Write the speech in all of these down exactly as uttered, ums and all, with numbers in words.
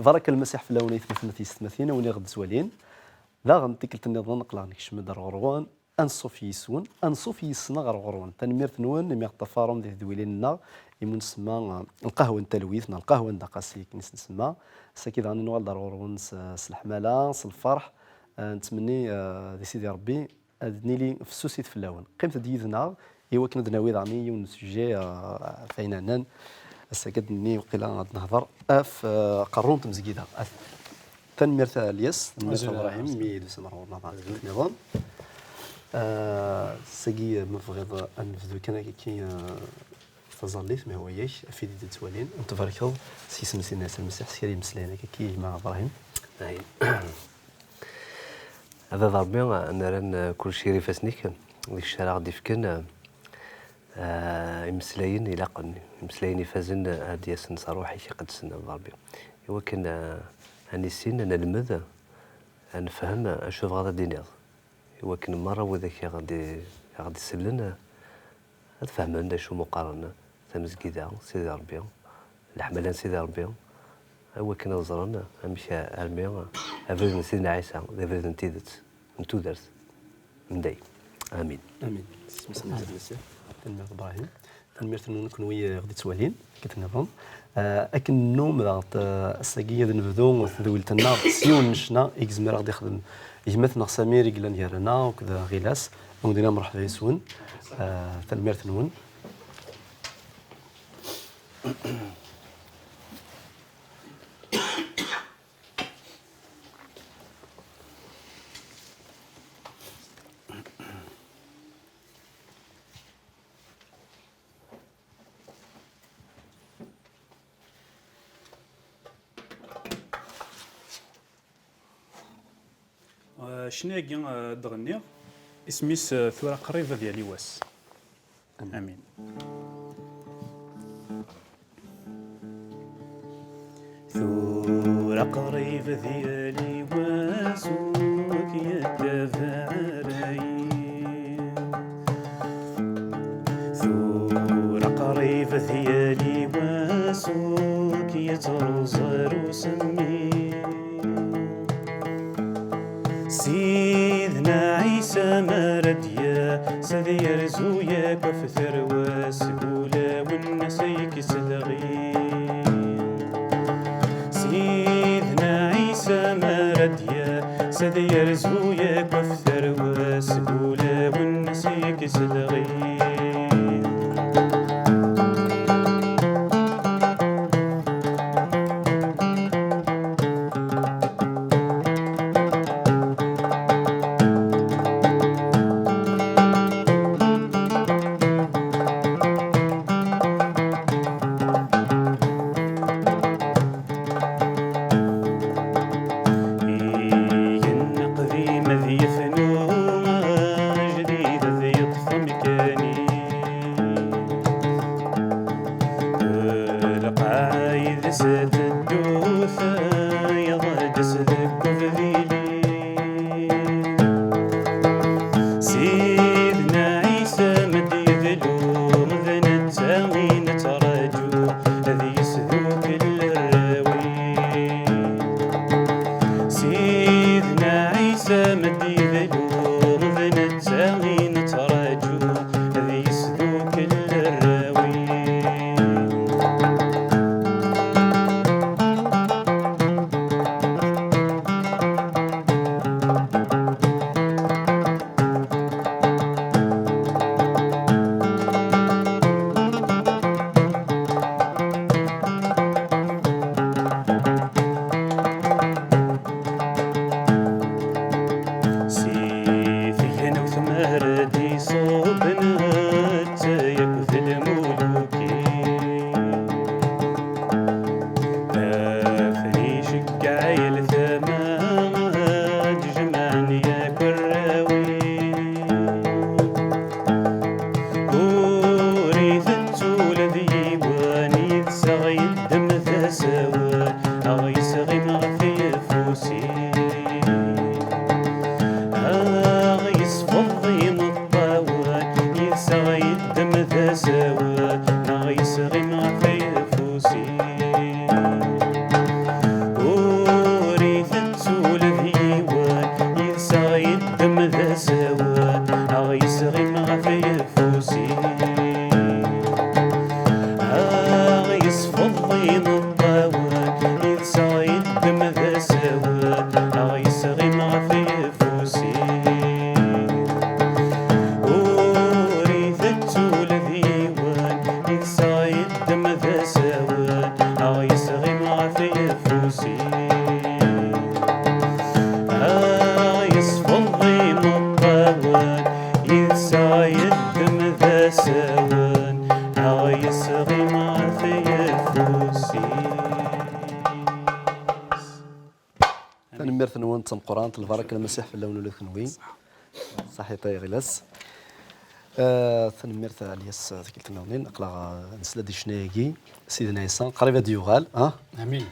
Baraka Lmasiḥ fell-awen, aytmaten d tiyessetmatin, a win i ɣ-d-ttwalin. Daɣen, tikkelt nniḍen, aql-aɣ nekcem-d ar ɣur-wen, anṣuf yis-wen, anṣuf yis-neɣ ar ɣur-wen. Tanemmirt-nwen imi ɣ-d-tafarem di tedwilin-nneɣ, imi ur nsemma, eh, lqahwa n talwit neɣ lqahwa n dda Qasi, akken i s-nsemma. Ass-agi daɣen i nuɣal-d ar ɣur-wen s, s leḥmala, s lferḥ, eh, nettmenni, eh, di Sidi Ṛebbi ad nili fessusit fell-awen. Qqimet-d yid-neɣ i wakken ad d-nawi daɣen yiwen n sujet, eh, ɣef ayen ɛnan. Ass-agi ad d-nini waqila ad nehder ɣef, eh, aqerru n tmezgida. At-, tanemmirt a Lyas, tanemmirt a Ibrahim, mi d-tusam ar ɣur-neɣ daɣen tikkelt nniḍen. Eh, ass-agi, eh, ma tebɣiḍ, eh, ad nebdu kan akka, eh, taẓallit, ma hwa yak, ɣef wid i d-yettwalin, ad n-tbarkeḍ s yisem n Sidna Ɛisa Lmasiḥ, s kra n yimeslayen akka, i gma Ibrahim. Ay. A baba Ṛebbi, nerra kullec gar ifassen-ik, d kečč ara ɣ-d-ifken, eh, imeslayen ilaqen, imeslayen ifazen, eh, ad d-yasen s ṛṛuḥ-ik iqedsen, a baba Ṛebbi. I wakken, eh, ad nissin, ad nelmed, ad nefhem acu tebɣiḍ ad d-tiniḍ. I wakken merra widak i ɣ-d-, i ɣ-d-isellen, ad fehmen d acu meqqaren tamezgida, Sidi Ṛebbi, leḥmala n Sidi Ṛebbi, i wakken ad ẓren amek armi abrid n Sidna Ɛisa d abrid n tidet, n tudert, n dayem. Amin. Amin. S isem-is Sidna Ɛisa Lmasiḥ. Tanemmirt Ibrahim. Tanemmirt-nwen kenwi i ɣ-d-ittwalin, akken nniḍen. Eh, akken nennum daɣ, eh, ass-agi ad nebdu tedwilt-nneɣ s yiwen n ccna i yezmer ad ɣ-d-ixdem gma-tneɣ Samir i yellan gar-aneɣ akked Ɣilas. Ad wen-d-iniɣ mreḥba yes-wen. Eh, tanemmirt-nwen. Eh, ccna-agi, eh, d-ɣenniɣ, isem-is, eh, Tura qrib ad yali wass. Amin. Amin. Tura qrib ad yali wass ur k-yettabaɛ ara yiwen. Tura qrib ad yali wass ur k-yettruẓ ara usemmiḍ. Sidna Ɛisa mi ara d-yas, ad yerzu yakk ɣef tarwa-s deg wulawen-nnes ay k-issedɣin. Sidna Ɛisa mi ara d-yas, ad yerzu yakk ɣef tarwa-s deg wulawen-nnes ay k-issedɣin. Igenni aqdim ad yefnu, ajdid ad yeṭṭef amkan-is. Lqaɛa yid-s teddu, tayeḍ-d-s deg ubdil-is. Sidna Ɛisa mi d-yedlu, d netta i nettraǧu, ad yesdukel arraw-is. Sidna Ɛisa mi d-yedlu, d netta i nettraǧu, ad yesdukel arraw-is. Si tegnewt mi ara d-iṣubben, netta akked lmuluk-is. Afen iceggeɛ yal tama, ad jemɛen yakk arraw-is. Ur itettu ula d yiwen, yid-s aɣ-yeddem d asawen, aɣ-yesɣim ɣef yeffus-is, aɣ-yesfeḍ imeṭṭi. tameqqrant, lbaraka n Lmasiḥ fell-awen ula d kenwi. Ṣaḥit ay Ɣilas. Ah, tanemmirt a Lyas, tikkelt nniḍen, aql-aɣ, ah, nesla-d i ccna-agi, Sidna Ɛisa qrib ad d-yuɣal, ah? Amin.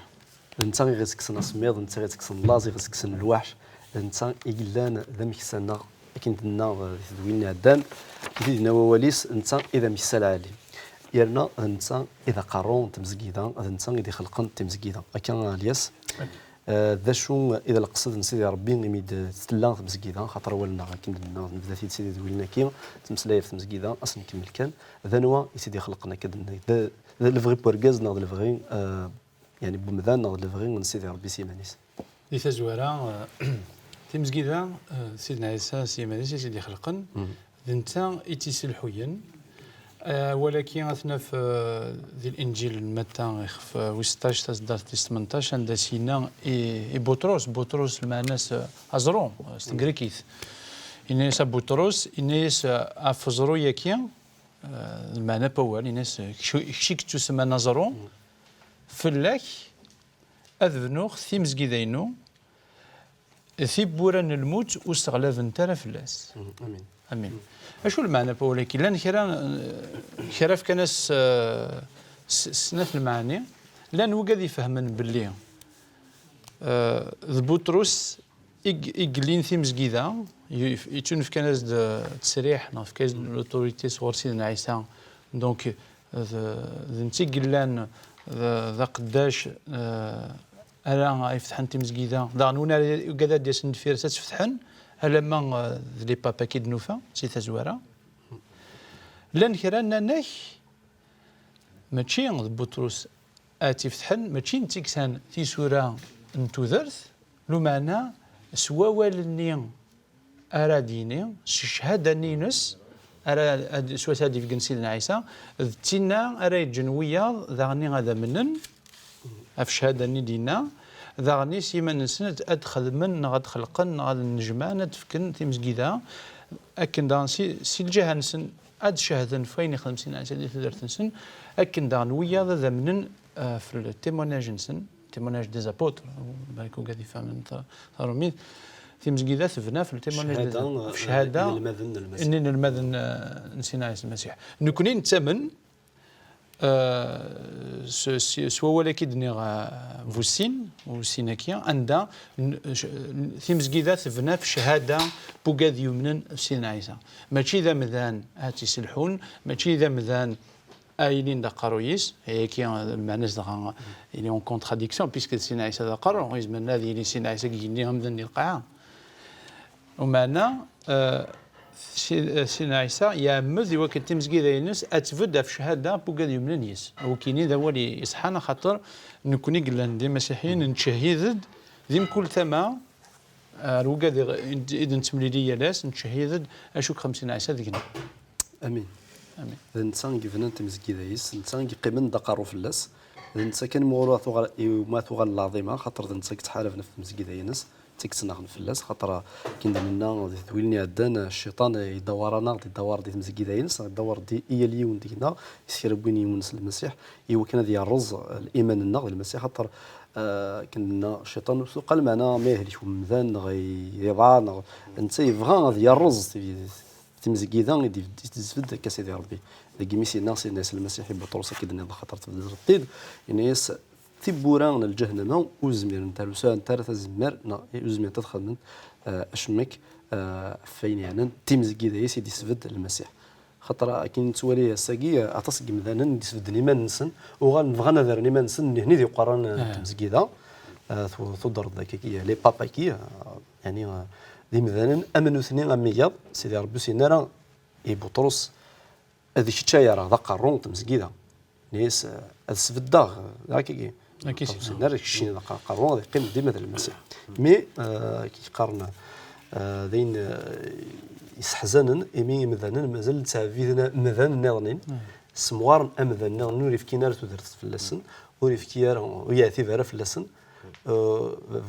D netta i ɣ-isekksen asemmiḍ, d netta i ɣ-isekksen laẓ, i ɣ-isekksen lweḥc, d netta i yellan d ameksa-nneɣ, akken d-nenna, eh, di tedwilin iɛeddan, i d-yenna wawal-is, d netta i d ameksa lɛali. Yerna d netta i d aqerru n tmezgida, d netta i d-ixelqen timezgida. Akka a Lyas. Eh, d acu i d leqsed n Sidi Ṛebbi imi d-tella tmezgida? Xaṭer awal-nneɣ akken d-nenna, nebda-t-id si tedwilin-agi, nettmeslay ɣef tmezgida, ad s-nkemmel kan. D anwa i tt-id-ixelqen akka d-nenna? D, d lebɣi n wergaz neɣ d lebɣi, eh, yeɛni n wemdan neɣ d lebɣi n Sidi Ṛebbi s yiman-is? Di tazwara, eh, timezgida, eh, Sidna Ɛisa s yiman-is i tt-id-ixelqen, d netta i tt-iselḥuyen. Eh, awal-agi ad t-naf, eh, di Linǧil n Matta, ixef, eh, wis seṭṭac, taseddart tis tmenṭac, anda s-yenna i, i Buṭrus. Buṭrus lmeɛna-s, eh, aẓru, eh, s tegrikit. Yenna-yas a Buṭrus, yenna-yas, eh, ɣef uẓru-yagi, eh, lmeɛna n wawal, yenna-yas, eh, kečč, kečč i yettusemman aẓru, fell-ak ad bnuɣ timezgida-inu, tiwwura n lmut ur sseɣlabent ara fell-as. Mhm, amin. Amin. Acu lmeɛna n wawal-agi? Llan kra, eh, kra fkan-as, eh, s-, snat lmeɛani. Llan wigad ifehmen belli, eh, d Buṭrus i g-, i yellin timezgida, y-, yettunefkan-as-d, eh, ttesriḥ, neɣ fkan-as-d l'autorité sɣur Sidna Ɛisa. Donc, d, d netta i yellan d, d aqeddac, eh, ara ifetḥen timezgida. Daɣen win ara yugad ad d-yasen deffir-s ad tt-fetḥen, alamma, eh, d les papes-agi d-nufa, si tazwara. Llan kra nnan-ak, mačči d Buṭrus ad tt-ifetḥen, mačči netta i yesɛan tisura n tudert, lumeɛna s wawal-nni ara d-yini, s cchada-nni-ines, ara ad, s wass ara d-ibeggen Sidna Ɛisa, d tinna ara yeǧǧen wiyaḍ daɣen ad amnen ɣef cchada-nni d-yenna, daɣen s yiman-nsen ad, ad xedmen neɣ ad xelqen neɣ ad nnejmaɛen, ad d-fken timezgida, akken daɣen si, si lǧiha-nsen ad cehden ɣef wayen ixdem Sidna Ɛisa di tudert-nsen, akken daɣen wiyaḍ ad amnen, eh, ɣef le témoignage-nsen, témoignage des apôtres, balak ugad ifehmen ta-, taṛumit, timezgida tebna ɣef le témoignage des apôtres, ɣef cchada, eh, inelmaden n Lmasiḥ. N inelmaden, eh, n Sidna Ɛisa Lmasiḥ. Nekni nettamen, eh, s, s, s wawal-agi d-nniɣ, eh, bu sin, bu sin-agi, anda n, c, timezgida tebna ɣef cchada n wugad yumnen ɣef Sidna Ɛisa. Mačči d amdan ad tt-iselḥun, mačči d amdan a yilin d aqerruy-is, ayagi lmeɛna-s dɣa, il est en contradiction, puisque Sidna Ɛisa d aqerru, izmer ad yili Sidna Ɛisa deg igenni amdan di lqaɛa. Umeɛna, eh, Si-, Sidna Ɛisa iɛemmed i wakken timezgida-ines ad tbedd ɣef cchada n wugad yumnen yis. Awkini d awal i-, iṣeḥḥan, axaṭer nekni yellan d imasiḥiyen, nettcehhid-d di mkul tama, ar wigad i, i d-nettemlili yal ass, nettcehhid-d acu i ixdem Sidna Ɛisa deg-neɣ. Amin. Amin. D netta i yebnan timezgida-is, d netta i yeqqimen d aqerru fell-as, d netta kan ma ur tuɣal, i ma tuɣal lɛaḍima, xaṭer d netta i yettḥaraben ɣef tmezgida-ines, d netta i yettnaɣen fell-as, xaṭer akken d-nenna di tedwilin iɛeddan, cciṭan yeddawar-aneɣ-d, yeddawar di tmezgida-ines, yeddawar-d i yal yiwen deg-neɣ, yeskrab win yiwen s Lmasiḥ, i wakken ad yerreẓ liman-nneɣ d Lmasiḥ, xaṭer, eh, akken d-nenna, cciṭan ur tuqal meɛna ma yehlek umdan neɣ iḍaɛ, neɣ netta yebɣa ad yerreẓ ti-, timezgida i d-, i d-isbedd akka Sidi Ṛebbi. Deg imi s-yenna Sidna Ɛisa Lmasiḥ i Buṭrus, akka i d-tenniḍ, axaṭer tbeddeḍ-t-id, yenna-yas, tiwwura n lǧahnama ur zmirent ara, ur sɛant ara tazemmar, neɣ ur zmirent ad xedment, eh, acemma, eh, ɣef wayen yeɛnan timezgida-is i d-isbedd Lmasiḥ. Xaṭer akken nettwali ass-agi, eh, aṭas n yemdanen i d-isbedden iman-nsen, uɣalen bɣan ad rren iman-nsen, nihni d iqerran, eh, n tmezgida, eh, tu-, tudreḍ akkagi, les papes-agi, eh, yeɛni, eh, d imdanen am nutni am wiyaḍ, Sidi Ṛebbi ur s-yenni ara i Buṭrus, d kečč ay ara d aqerru n tmezgida. Yenna-yas, eh, ad sbeddeɣ, eh, d akkagi. Ad k-isbeddeɣ. Ur s-yenni ara keččini d aqerru, ad yeqqim dima d Lmasiḥ. Mi, eh, k-, qqaren, eh, d ayen, eh, yesseḥzanen, imi imdanen mazal ttɛebbiden amdan nniḍen, ssemɣaren amdan nniḍen ur yefkin ara tudert fell-asen, ur yefki ara, ur yeɛtib ara fell-asen. Eh,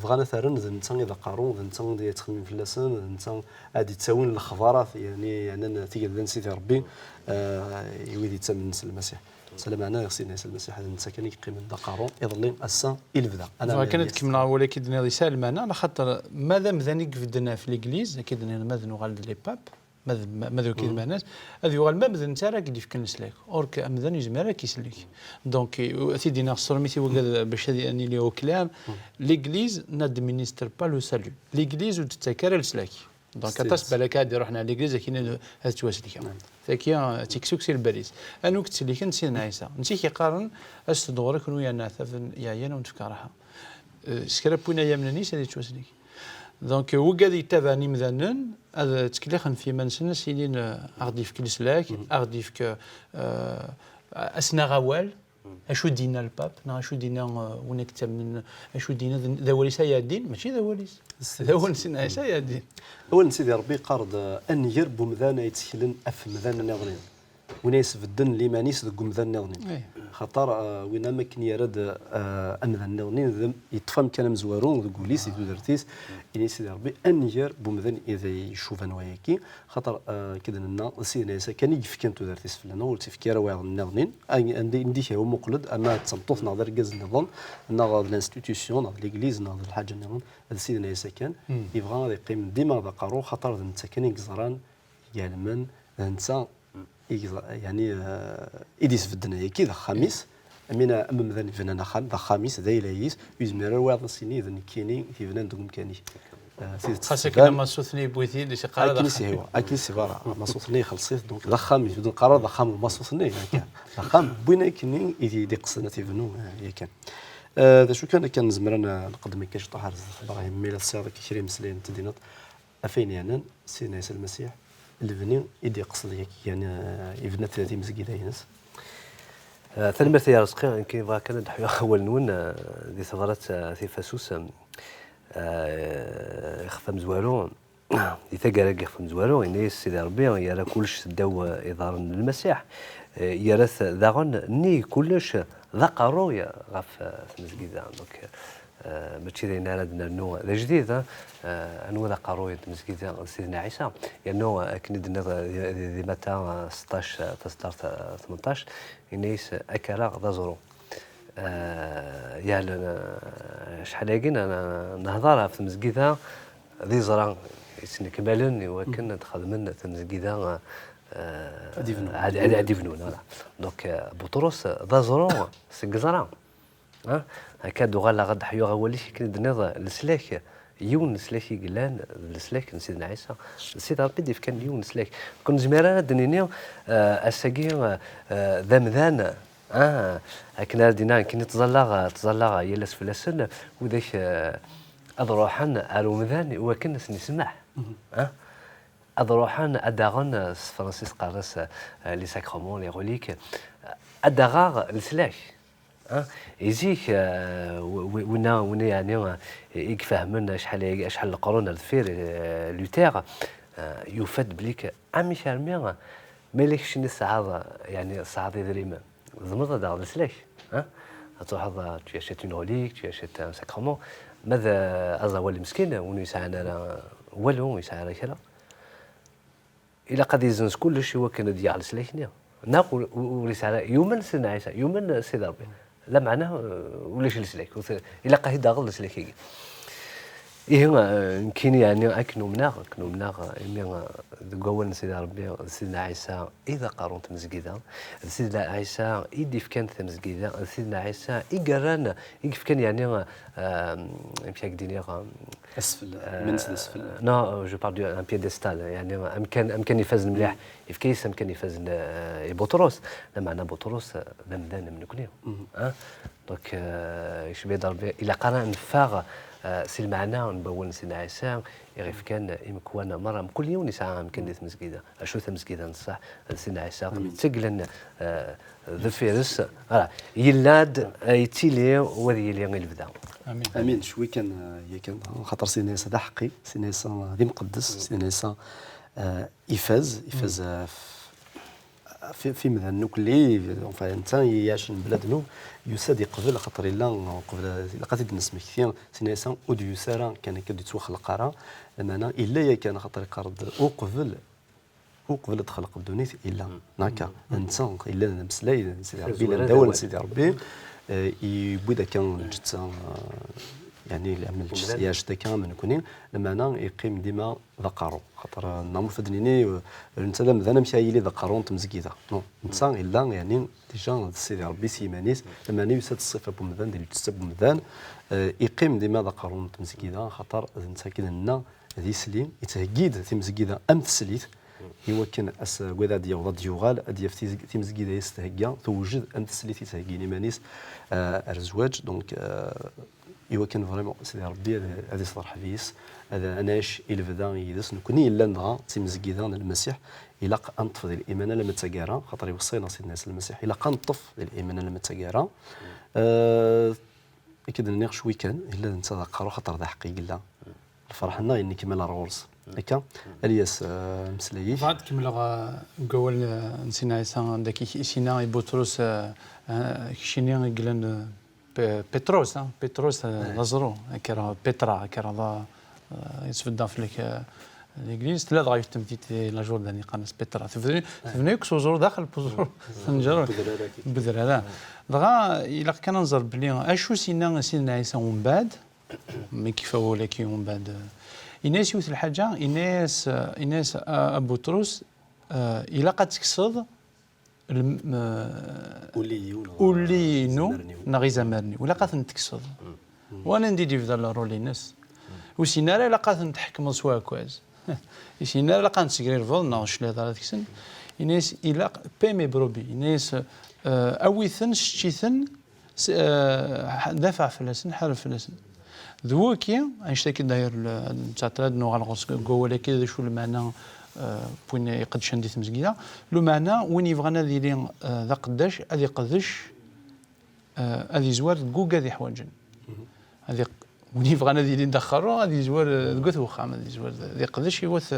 bɣan ad t-rren d netta i d aqerru, d netta i yettxemmim fell-asen, d netta ad d-ittawin lexbarat, yeɛni, yeɛnan tigelda n Sidi Ṛebbi, eh, i wid yettamnen s Lmasiḥ. Lameɛna ɣer Sidna Ɛisa Lmasiḥ, d netta kan i yeqqimen d aqerru, iḍelli, ass-a, i lebda. Bɣiɣ kan ad kemmleɣ awal-agi d-tenniḍ yesɛa lmeɛna, axaṭer ma d amdan i ibedden ɣef Legliz, akka i d-nniḍ, ma d nuɣal d les papes, ma d, ma d wakid, mm, maɛna-s, ad yuɣal ma d netta ara k-d-yefken leslak. Or que amdan yezmer ara k-isellek. Donc, eh, ad t-id-iniɣ s tṛumit i wagad bac ad nili au clair, Legliz n'administre pas le salut. Legliz ur d-tettak ara leslak. Donc, aṭas n balak ad iruḥen ar Legliz, akin ad, ad ttwasellken. Tagi, eh, d tiksuk si lbal-is. Anwa i yettselliken? Sidna Ɛisa. Netta i k-iqqaren, aset-d ɣur-i kunwi yerna ɛtaben, yeɛyan, ad wen-d-fkeɣ raḥa. Eh, s kra n win ay amnen-is ad yettwasellek. Donc, wigad yettabaɛen imdanen, ad ttkellixen f yiman-nsen, ad s-inin, eh, a ɣ-d-yefk leslak, a ɣ-d-yefk, eh, ad s-naɣ awal, acu d-yenna le pape, neɣ acu d-yenna, eh, win i yettamnen, acu d-yenna d, d awal-is ay iɛeddin, mačči d awal-is. D awal n Sidna Ɛisa ay iɛeddin. Awal n Sidi Ṛebbi yeqqar-d, eh, a nnger n umdan ay yetteklen ɣef umdan nniḍen. Win ay yesbedden liman-is deg umdan nniḍen. Xaṭer, eh, win am akken yerra-d, eh, amdan nniḍen, d, yeṭṭef amkan amezwaru deg wul-is, di tudert-is, ini Sidi Ṛebbi, a nnger n umdan i d icuban wayagi, xaṭer, eh, akka d nenna, d Sidna Ɛisa kan i yefkan tudert-is fell-aneɣ, ur tt-ifki ara wayeḍ nniḍen. Anda, anda i k-yehwa muqel-d, ama d tameṭṭut neɣ d argaz nniḍen, neɣ d l'institution, neɣ d l'église, neɣ d lḥaǧa nniḍen, d Sidna Ɛisa kan, yebɣa ad yeqqim dima d aqerru, xaṭer d netta kan i yeẓran, yeɛlmen, d netta i yeẓ-, yeɛni, eh, i d-isbedden ayagi d axxam-is. Amina, am umdan yebnan axxam, d axxam-is, d ayla-is, ur yezmir ara wayeḍ ad s-yini d nekkini i t-yebnan deg umkan-ik. Eh, tidet xas akken tban. Amasut-nni yewwi-t-id, ur s-yeqqar ara d akken i axxam. S-ihwa, akken i s-ihwa, amasut-nni ixelleṣ-it, donc d axxam-is, ur d-neqqar ara d axxam n umasut-nni, akka. D axxam n win akken i d-iqesden ad t-ibnu, eh, yakan. Eh, d acu kan, akken nezmer ad n-, nqeddem akka ciṭuḥ ar zdat, Ibrahim, mi la tesɛiḍ akka kra imeslayen n tedinat, ɣef wayen yeɛnan Sidna Ɛisa Lmasiḥ, lebni i d-iqsed yak, yeɛni, eh, yebna t-, timezgida-ines. Eh, tanemmirt ay Arezqi, nekk bɣiɣ kan ad d-ḥwiɣ awal-nwen, eh, di tebrat, eh, tifasus, eh, ixef amezwaru, di taggara n yixef amezwaru, yenna-yas Sidi Ṛebbi yerra kullec seddaw, eh, iḍarren n Lmasiḥ, eh, yerra-t daɣen nnig kullec d aqerruy ɣef, eh, tmezgida. Donc, Eh, mačči d ayen ara d-nernu d ajdid, eh, anwa d aqerruy n tmezgida d Sidna Ɛisa? Yernu, eh, akken i d-tenniḍ, eh, di, di, di Mata, eh, seṭṭac, eh, taseddart, eh, tmenṭac, yenna-yas, eh, ad k-rreɣ d aẓru. Eh, yeɛlem, eh, acḥal-agi n-, n-, nehḍer ɣef tmezgida d iẓra yettnekmalen i wakken ad xedmen tmezgida, eh, ad ibnun. Ad, ad, ad ibnun, voilà. Donc, eh, Buṭrus, eh, d aẓru seg iẓra. Ah, akka ad uɣaleɣ ad d-ḥyuɣ awal-ik akken i d-tenniḍ, leslak, yiwen n leslak i yellan, d leslak n Sidna Ɛisa. D Sidi Ṛebbi i d-yefkan yiwen n leslak. Ur nezmir ara ad d-nini, eh, ass-agi, eh, d amdan, ah, akken ara d-iniɣ, nekkini ttẓallaɣ, ttẓallaɣ yal ass fell-asen, widak, eh, ad ruḥen ar umdan i wakken ad sen-isemmeḥ. Ah? Ad ruḥen ad d-aɣen, eh, s tefransist qqaren-as, eh, les sacrements, les reliques, ad d-aɣeɣ leslak. Ah, i zik, eh, wi-, wi-, winna, winna yeɛni, eh, i ifehmen acḥal, acḥal n leqrun ar deffir, eh, Luther, eh, yufa-d belli k-, amek armi, eh, ma yella keččini tesɛiḍ, eh, yeɛni tesɛiḍ idrimen, tzemreḍ ad d-taɣeḍ leslak, ah? Ad truḥeḍ, eh, tu achètes une relique, tu achètes un sacrement, ma d, eh, aẓawali meskin, win ur yesɛan ara walu, ur yesɛi ara kra. Ilaq ad yezzenz kullec i wakken ad yaɣ leslak-nni. Neɣ ur, ur, ur yesɛi ara, yumen Sidna Ɛisa, yumen Sidi Ṛebbi. Lameɛna, eh, ulac leslak. Ur t-, ilaq ad t-id-taɣeḍ leslak-agi. Ihi, eh, nekkini, yeɛni, akken umneɣ, akken umneɣ, eh, imi, eh, deg wawal n Sidi Ṛebbi, d Sidna Ɛisa i d aqerru n tmezgida, d Sidna Ɛisa i d-ifkan tamezgida, d Sidna Ɛisa i yerran, i yefkan, yeɛni, eh, amek ad k-d-iniɣ, eh, Asfel, eh, iman-is d asfel. Non, je parle d'un piédestal, yeɛni amkan, amkan ifazen mliḥ, yefka-yas amkan ifazen, eh, i Buṭrus, lameɛna Buṭrus, eh, d amdan am nekni. Ah? Donc, eh, icba-d Ṛebbi, ilaq ara neffeɣ, eh, si lmeɛna n wawal n Sidna Ɛisa, i ɣ-ifkan imekwan merra, mkul yiwen yesɛa amkan di tmezgida. Acu tamezgida n ṣṣeḥ, d Sidna Ɛisa, amin, i d-yettaglen, eh, deffir-s, voilà, yella-d, eh, yettili, u ad yili i lebda. Amin. Amin, cwi kan, eh, yakan, xaṭer Sidna Ɛisa d aḥeqqi, Sidna Ɛisa d imqeddes, Sidna Ɛisa, eh, ifaz, ifaz, eh, f-, f-, f imdanen ukelli, enfin, netta i iɛacen bla ddnub, yusa-d iqbel, axaṭer illa, qbel, ilaq ad t-id-nesmekti, Sidna Ɛisa ur d-yusa ara kan akka, ur d-yettwaxleq ara, lameɛna illa yakan, axaṭer iqqar-d uqbel, uqbel ad txelq ddunit illa. Naka, d netta yellan d ameslay n Sidi Ṛebbi, yellan d awal n Sidi Ṛebbi, eh, yewwi-d akka lǧetta, eh, yeɛni, lɛeml lǧetta, yeɛjed akka am nekni, lameɛna yeqqim dima d aqerru. Xaṭer, eh, neɣ ma ufad nini, eh, netta d amdan, amek ara yili d aqerru n tmezgida? Non, netta yella, yeɛni, déjà d Sidi Ṛebbi s yiman-is, lameɛna yusa-d ṣṣifa n umdan, di lǧetta n umdan, eh, yeqqim dima d aqerru n tmezgida, xaṭer d netta akken nenna, d isli, yettheggi-d timezgida am teslit, i wakken ass-, wad ad d-yaweḍ, ad d-yuɣal, ad d-yaf tiz-, timezgida i s-thegga, tewjed am teslit i ttheggin iman-is, eh, ar zzwaǧ. Donc, eh, i wakken vraiment Sidi Ṛebbi ad, ad iṣḍerḥeb yis, ad, ad nɛic i lebda yid-s. Nekni yellan dɣa d timezgida n Lmasiḥ, ilaq ad neṭṭef di liman alamma d taggara, xaṭer iweṣṣa-yaɣ Sidna Ɛisa Lmasiḥ, ilaq ad neṭṭef di liman alamma d taggara. Eh, Akken d-nniɣ cwi kan, yella d netta d aqerru, xaṭer d aḥeqqi i yella. Lferḥ-nneɣ yenna kmal ar ɣur-s. Akka, Alyas, eh, meslay-ik. Bɣiɣ ad kemmleɣ, eh, deg wawal, eh, n Sidna Ɛisa, anda k-, i s-yenna i Buṭrus, eh, eh, keččini i yellan, eh, Pe-, Petros, ah, Petros, eh, d aẓru, akka ara, Petra, akka ara, eh, yettbedda fell-ak, eh, l'église. Tella dɣa yiwet temdint di la Jordanie, qqaren-as Petra. Tebna, tebna akk s uẓru daxel n uẓru. Tenǧer. N wedrar-agi. N wedrar, ah. Dɣa, ilaq kan ad nẓer belli acu s-yenna Sidna Ɛisa umbeɛd, mi yekfa wawal-agi umbeɛd, eh, yenna-yas yiwet lḥaǧa, yenna-yas, eh, yenna-yas, a, a Buṭrus, eh, ilaq ad tekseḍ lm-, eh, ulli-inu neɣ izamaren-iw. Neɣ izamaren-iw. Ilaq ad ten-tekseḍ. Wa anda i d-yebda le rôle-ines. Ur s-yenna ara ilaq ad ten-tḥekmeḍ s uɛekkaz. Ur s-yenna ara ilaq ad ten-tesgrirbeḍ neɣ cclaḍa ara teksen. Yenna-yas ilaq paix mes brebis. Yenna-yas, eh, awi-ten, sečč-iten, s-, eh, ḥ-, dafeɛ fell-asen, ḥareb fell-asen. D waki, annect-agi d'ailleurs, le-, nettɛeṭṭil ad nuɣal ɣur-s deg wawal-agi, d acu lmeɛna, eh, n win iqeddcen di tmezgida. Lmeɛna, win yebɣan ad yili, eh, d aqeddac, ad iqeddec, eh, ad yezwar deg wugad iḥwaǧen. Ad iq-, win yebɣan ad yili d aqerru, ad yezwar, eh, deg wat wexxam, ad yezwar d, d iqeddec i wat,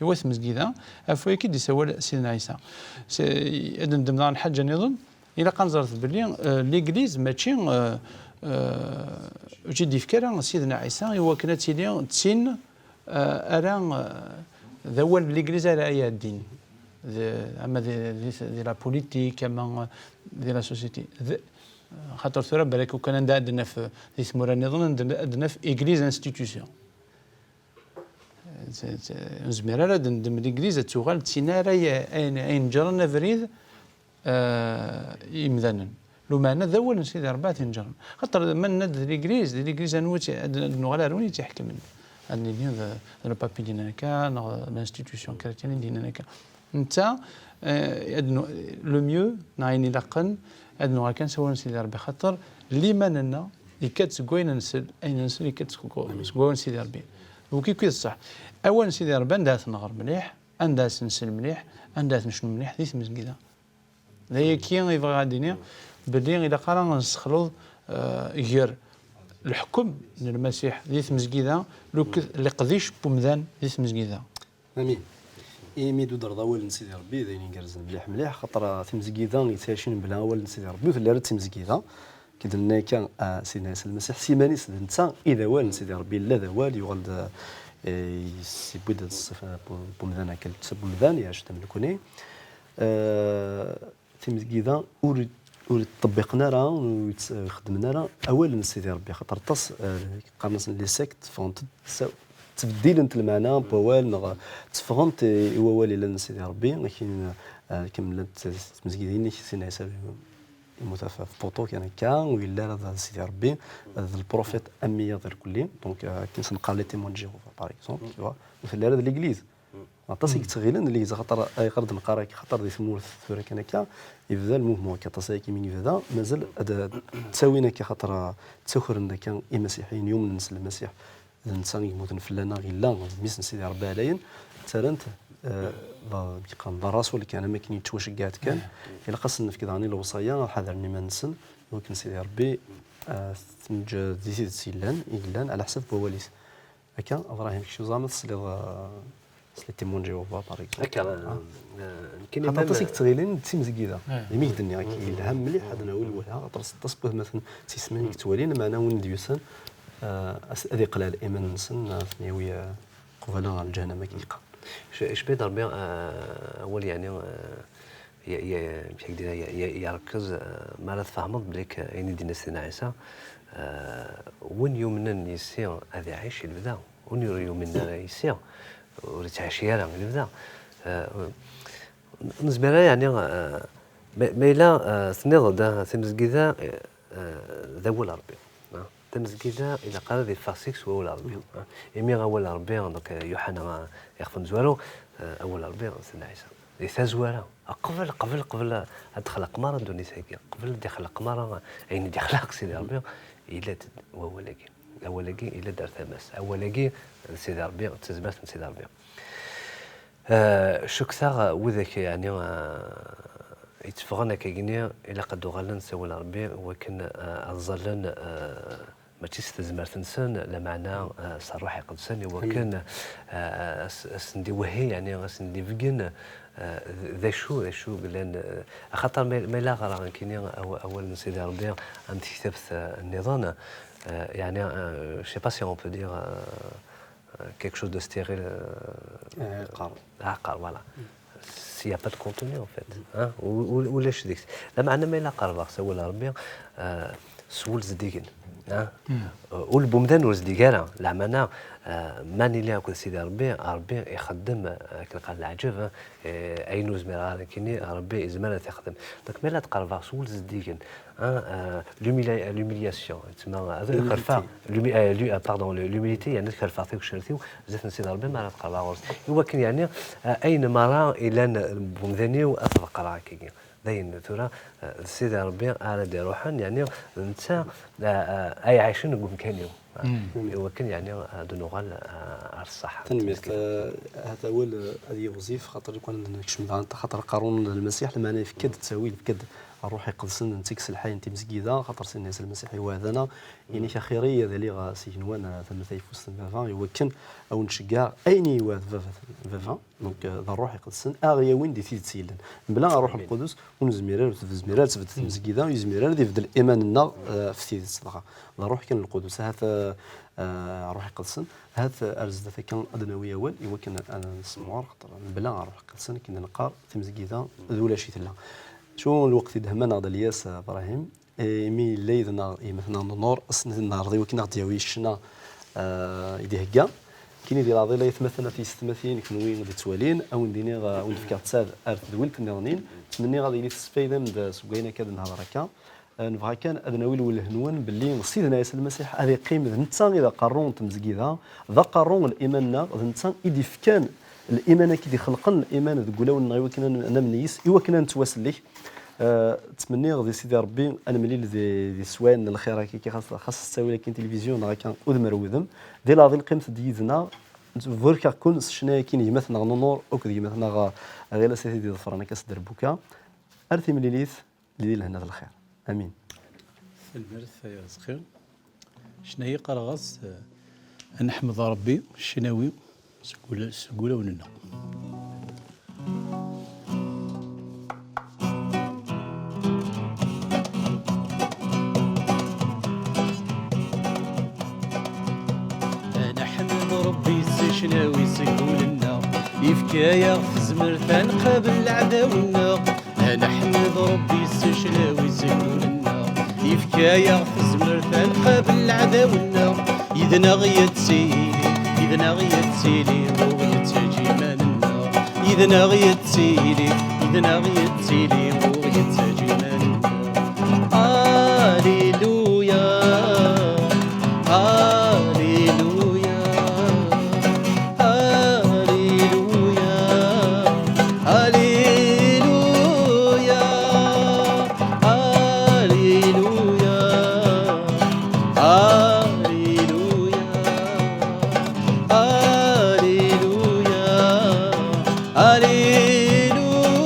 i wat tmezgida. Ɣef wayagi i d-yessawal Sidna Ɛisa. S-, ad neddem daɣen lḥaǧa nniḍen, ilaq ad neẓret belli, eh, Legliz mačči, eh, eh, ur tt-id-yefki ara Sidna Ɛisa i wakken ad tili d tin, eh, ara, eh, d awal n Legliz ara iɛeddin. D, ama di, di, di la politique, ama di la société. D, xaṭer tura, balak ukan anda ad naf di tmura nniḍen, ad n-, ad naf Église institution. Ur nezmir ara ad neddem Legliz ad tuɣal d tin ara y-, ayen, ayen ǧren abrid, eh, i yimdanen. Lumeɛna d awal n Sidi Ṛebbi ad t-inǧren. Xaṭer ma nenna-d d Legliz, d Legliz anwa i tt-, ad, ad nuɣal ar win i tt-iḥekmen. Ad nini d, d le pape i d-yennan akka, neɣ l'institution chrétienne i d-yennan akka. Netta, eh, ad nu-, le mieux, neɣ ayen ilaqen, ad nuɣal kan s awal n Sidi Ṛebbi. Xaṭer liman-nneɣ yekka-d seg wayen nsel, ayen nsel yekka-d seg, seg wawal n Sidi Ṛebbi. D waki i d ṣṣeḥ. Awal n Sidi Ṛebbi anda ad t-nɣer mliḥ, anda ad t-nsel mliḥ, anda ad t-necnu mliḥ, di tmezgida. D ayagi i bɣiɣ ad d-iniɣ, belli ilaq ara ad nessexleḍ, eh, gar leḥkem n Lmasiḥ di tmezgida, luked leqdic n umdan di tmezgida. Amin. Imi d-udreḍ awal n Sidi Ṛebbi, d ayen igerrzen mliḥ mliḥ, xaṭer, ah, timezgida yettɛicin mebla awal n Sidi Ṛebbi, ur telli ara d timezgida. Ked-nna akka, ah, Sidna Ɛisa Lmasiḥ s yiman-is d netta i d awal n Sidi Ṛebbi, yella d awal, yuɣal-d, eh, yewwi-d ṣṣifa n umdan, akka lǧetta n umdan, yeɛjed am nekni. Eh, timezgida ur, ur ṭṭebbiqen ara, ur yett-, xeddmen ara awal n Sidi Ṛebbi, xaṭer aṭas, eh, qqaren-asen les sectes, ffɣent-d, sa-, ttbeddilent lmeɛna n wawal, neɣ tteffɣent i, i wawal yellan n Sidi Ṛebbi, akken, eh, kemmlent tmezgidin-nni, Sidna Ɛisa yemmut ɣef, ɣef puṭu kan akka, ur yelli ara d Sidi Ṛebbi, d lprofit am wiyaḍ irkelli. Donc, euh, akken s-neqqar les témoins de Jéhovah, par exemple, tu vois, ur telli ara d l'église. Aṭas i yettɣilen d l'église, axaṭer ayɣer d-neqqar akka, axaṭer di tmurt tura kan akka, yebda le mouvement akka, aṭas ayagi mi yebda, mazal ad, ad ttawin akka, axaṭer, euh, ttakren-d akka imasiḥiyen yumnen s Lmasiḥ. D netta i yemmuten fell-aneɣ, yella d mmi-s n Sidi Ṛebbi ɛlayen, ttarran-t, eh, d, amek i qqaren, d ṛṛasul kan, am akken yettwaceggeɛ-d kan. Ilaq ad sen-nefk daɣen i lewṣaya, ad ḥadren iman-nsen, i wakken Sidi Ṛebbi, eh, ad t-neǧǧ di tidet yellan, i yellan, ɛla ḥsab n wawal-is. Akka, Ibrahim, kečč ur ẓer ma tesliḍ, eh, s les témoins de Jéhovah, par exemple. Akka, eh, eh, nekkini xaṭer aṭas i yettɣilin d timezgida. Imi i k-d-nniɣ, akka, yelha mliḥ ad nawi lwelha, xaṭer s aṭas n watmaten d tismin i yettwalin, meɛna win d-yusan, eh, as-, ad iqlal iman-nsen, ad ten-yawi, eh, qbala ɣer lǧahennama, akken i yeqqar. Icebbeḥ-d Ṛebbi, ah, awal, yeɛni, ah, ya-, ya-, amek ara k-d-iniɣ, ya-, ya-, yerkez, ah, mi ara tfehmeḍ belli k-, ayen i d-yenna Sidna Ɛisa, ah, win yumnen yis-i ad iɛic i lebda, win ur yuminen ara yis-i ur yettɛici ara i lebda. Ah, nezmer ara, yeɛni, ah, ma, ma yella, ah, tenniḍ-d, ah, tamezgida, ah, d awal Ṛebbi. Ah, tamezgida ilaq ara ad iffeɣ seg-s wawal Ṛebbi. Ah, imi awal Ṛebbi, donc, ah, Yuḥana, ah, ixef amezwaru, ah, awal Ṛebbi, Sidna Ɛisa. Di tazwara, qbel, qbel, qbel ad d-xleq mara ddunit-agi, qbel ad d-ixleq mara ayen i d-ixleq Sidi Ṛebbi, yella-d wawal-agi. Awal-agi yella-d ar tama-s. Awal-agi d Sidi Ṛebbi, d tazmert n Sidi Ṛebbi. Ah, cukkteɣ widak, yeɛni, ah, yetteffɣen akka-gini, ilaq ad d-uɣalen s awal Ṛebbi, wakken, ah, ad ẓallen, ah, mačči s tezmert-nsen, lameɛna, ah, s Ṛṛuḥ Iqedsen, i wakken, ah, as-, as-, asen-d-iwehhi, yeɛni asen-d-ibeggen, ah, d, d acu, d acu yellan, ah, axaṭer ma, ma yella ɣer nekkini aw-, awal n Sidi Ṛebbi am tektabt, ah, nniḍen, ah, yeɛni, ah, je sais pas si on peut dire, ah, euh, quelque chose de stérile, euh, aɛeqqar. Aɛeqqar, voilà. S'il n'y a pas de contenu, en fait. Hein? U-, u-, ulac deg-s. Lameɛna ma yella qerbeɣ s awal Ṛebbi, euh, s wul zeddigen. Hein? Euh, ul n umdan ur zeddig ara. Lameɛna, euh, ma nili akked Sidi Ṛebbi, Ṛebbi ixeddem, euh, akken qqaren leɛǧeb, hein? Eh, ayen ur zmireɣ ara nekkini, Ṛebbi izmer ad t-ixdem. Donc, ma yella tqerbeɣ s wul zeddigen, hein, euh, l'humili-, l'humiliation, yettma, ad kerfeɣ, l'humi-, euh, l'hu-, euh, pardon, le-, l'humilité, yeɛni ad kerfeɣ tigecrirt-iw zdat n Sidi Ṛebbi mi ara tqerbeɣ ɣur-s. I wakken, yeɛni, euh, ayen merra ilan, euh, n umdan-iw ad t-ḍeqqreɣ akkagi. Dayen tura, euh, d Sidi Ṛebbi ara d-iṛuḥen, yeɛni d netta, euh, euh, ay iɛicen deg umkan-iw. I wakken, yeɛni, ad nuɣal, euh, ar ṣṣeḥ. Tanemmirt. Euh, hat awal, euh, ad yiɣzif, xaṭer lukan ad nekcem daɣen, xaṭer qqaren Lmasiḥ, lmeɛna yefka-d ttawil, yefka-d Ṛṛuḥ Iqedsen, netta i yesselḥayen timezgida, xaṭer Sidna Ɛisa Lmasiḥ iwɛed-aneɣ, ini-k axir-iyi ad aliɣ, euh, s igenwan, euh, tama tayeffust n Baba, i wakken ad wen-nceggeɛ ayen i yi-iwɛed Baba, Baba. Donc, euh, d Ṛṛuḥ Iqedsen, a ɣ-yawin di tidet yellan. Mebla Ṛṛuḥ Lqudus, ur nezmir ara, ur tezmir ara tebded tmezgida, ur yezmir ara ad ibeddel iman-nneɣ, euh, ɣef tidet dɣa. D Ṛṛuḥ kan Lqudus, ahat, euh, euh, Ṛṛuḥ Iqedsen, ahat, euh, ar zdat akka ad d-nawi awal, i wakken ad nessemɣer, xaṭer mebla Ṛṛuḥ Iqedsen, akken i neqqar, timezgida d ulac i tella. Acu n lweqt i d-hemman-aɣ-d Lyas, euh, Ibrahim, Eh, imi yella yid-neɣ yemma-tneɣ n Nur, ass-nni neɛreḍ i wakken ad ɣ-d-yawi ccna, eh, i d-ihegga. Nekkini di leɛḍil ay atmaten, a tiyessetmatin, kenwi i d-ittwalin, a wen-d-iniɣ, eh, a wen-d-fkeɣ ttad ar tedwilt nniḍen. Ttmenniɣ ad yili tesfaydem-d seg wayen akka d-nehder akka. Eh, nebɣa kan ad nawi lwelh-nwen belli Sidna Ɛisa Lmasiḥ ad iqqim d netta i d aqerru n tmezgida, d aqerru n liman-nneɣ, d netta i d-ifkan liman akka i d-ixelqen liman deg wulawen-nneɣ i wakken ad n-, ad namen yis, i wakken ad nettwasellek. Eh, ttmenniɣ di Sidi Ṛebbi ad nemlil di, di sswayen n lxir akka, xas, xas s ttawil akin tilivizyu neɣ akka udem ar wudem. Di leɛḍil qqimet-d yid-neɣ, burkeɣ-ken s ccna-agi n gma-tneɣ Nunur akked gma-tneɣ, eh, Ɣilas i t-id-iḍefren akka s dderbuka. Ar timlilit, di lehna d lxir. Amin. Tanemmirt ay Arezqi. Ccna-yi qqareɣ-as, eh, ad neḥmed Ṛebbi, ccnawi, seg wula-, seg wulawen-nneɣ. Ad neḥmed Ṛebbi s ccnawi seg wul-nneɣ, yefka-yaɣ tezmert ad nqabel leɛdaw-nneɣ. Ad neḥmed Ṛebbi s ccnawi seg wul-nneɣ, yefka-yaɣ tezmert ad nqabel leɛdaw-nneɣ. Yid-neɣ yettili, yid-neɣ yettili, ur yettaǧi iman-nneɣ. Yid-neɣ yettili, yid-neɣ yettili, ur yettaǧi iman-nneɣ. Alléluia, Alléluia. Alléluia, Alléluia, Alléluia, Alléluia, Alléluia.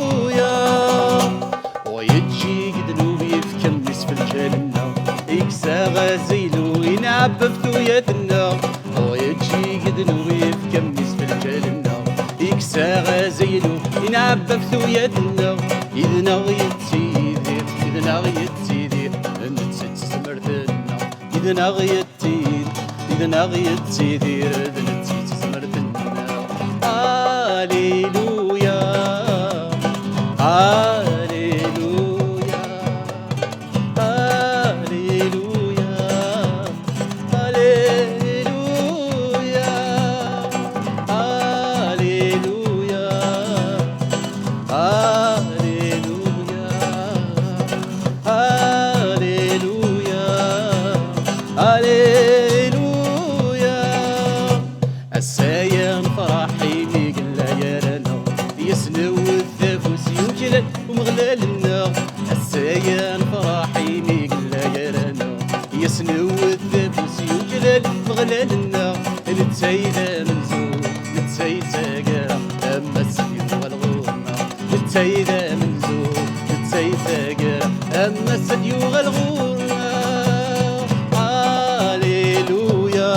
Ur yeǧǧi deg ddnub yefka mmi-s f lǧal-nneɣ, yekkes-aɣ azaylu, inɛebba ɣef tuyat-nneɣ. Ur yeǧǧi deg ddnub yefka mmi-s f lǧal-nneɣ, yekkes-aɣ azaylu, inɛebba ɣef tuyat-nneɣ. Yid-neɣ yettidir, yid-neɣ yettidir, d netta i d tezmert-nneɣ. Yid-neɣ yettidir, yid-neɣ yettidir, d netta i d tezmert-nneɣ. Ah! Umeɣlal-nneɣ, ass-aya nefṛeḥ imi yella gar-aneɣ. Yes-s newwet afus yuklal Umeɣlal-nneɣ, netta ay d amenzu, netta ay d taggara, am ass-a ad yuɣal ɣur-neɣ. Netta ay d amenzu, netta ay d taggara, am ass-a ad yuɣal ɣur-neɣ. Alleluia.